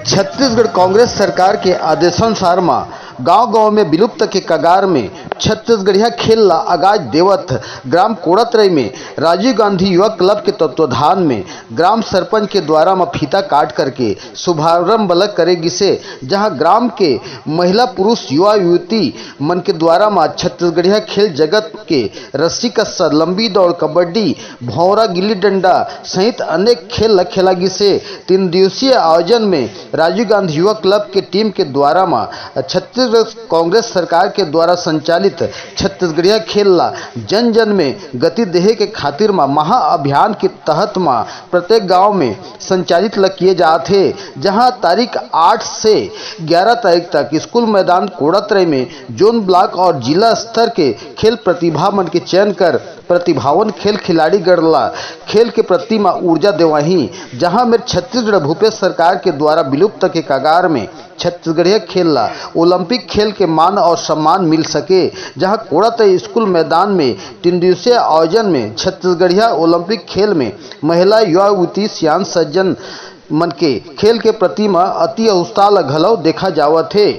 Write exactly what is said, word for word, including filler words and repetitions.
छत्तीसगढ़ कांग्रेस सरकार के आदेशानुसार म गांव-गांव में विलुप्त के कगार में छत्तीसगढ़िया खेल ला आगाज देवत ग्राम कोड़ातरई में राजीव गांधी युवा क्लब के तत्वाधान में ग्राम सरपंच के द्वारा म फीता काट करके शुभारंभ ल करे गिसे, जहां ग्राम के महिला पुरुष युवा युवती मन के द्वारा म छत्तीसगढ़िया खेल जगत के रस्सी कस्सा, लंबी दौड़, कबड्डी, भौंरा, गिल्ली डंडा सहित अनेक खेल ल खेला गिसे। तीन दिवसीय आयोजन में राजीव गांधी युवा क्लब के टीम के द्वारा म छत्तीसगढ़ कांग्रेस सरकार के द्वारा संचालित छत्तीसगढ़िया खेल ला जन जन में गति देहे के खातिर म महाअभियान के तहत म प्रत्येक गांव में संचालित ल किए जात हे, जहां तारीख आठ से ग्यारह तारीख तक स्कूल मैदान कोड़ातरई में जोन ब्लॉक और जिला स्तर के खेल प्रतिभा मन के चयन कर प्रतिभावन खेल खिलाड़ी गण ला खेल के प्रति म ऊर्जा देवाही, जहां में छत्तीसगढ़ भूपेश सरकार के द्वारा विलुप्त के कगार में छत्तीसगढ़िया खेल ला ओलंपिक खेल के मान और सम्मान मिल सके, जहां कोड़ातरई स्कूल मैदान में तीन दिवसीय आयोजन में छत्तीसगढ़िया ओलंपिक खेल में महिला, युवा, युवती, सियान सज्जन मन के खेल के प्रति म अति उत्साह ल घलो देखा जावत हे।